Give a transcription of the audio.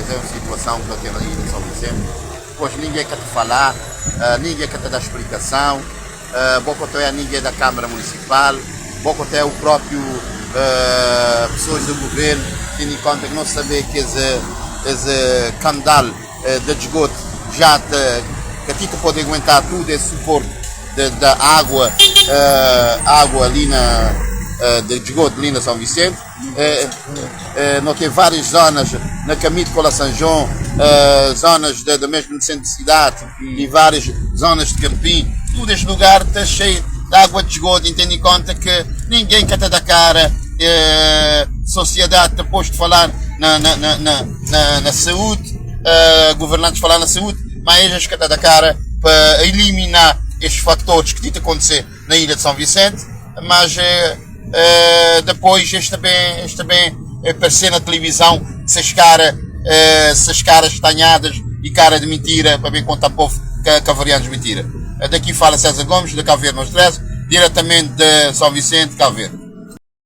É un situason ki no ten na ilha de São Vicente. Pois ninguém ka te falar, ninguém ka te da explicação, bo ka ta oiá ninguém da Câmara Municipal, bo ka ta oiá o próprio pessoas do governo, tendo em conta que nós sabê que esse, esse candal de esgoto já te, que ti te pode aguentar tudo esse suporte de, da água, água ali na, de esgoto ali na São Vicente. Nós tem várias zonas na caminho de Cola São João, zonas de, de mesmo no centro de cidade e várias zonas de Carpim. Tudo este lugar está cheio de água de esgoto, e tendo em conta que ninguém quer te dar cara, sociedade depois de falar na, na, na, na, na, na saúde, governantes falar na saúde, mas eles que te dar cara para eliminar estes fatores que têm acontecer na ilha de São Vicente, mas depois este também, este também aparecer na televisão, essas caras, essas caras estanhadas e cara de mentira para bem contar povo que, que variantes mentira. Daqui fala César Gomes, de Cabo Verde No Stress, diretamente de São Vicente, Cabo Verde.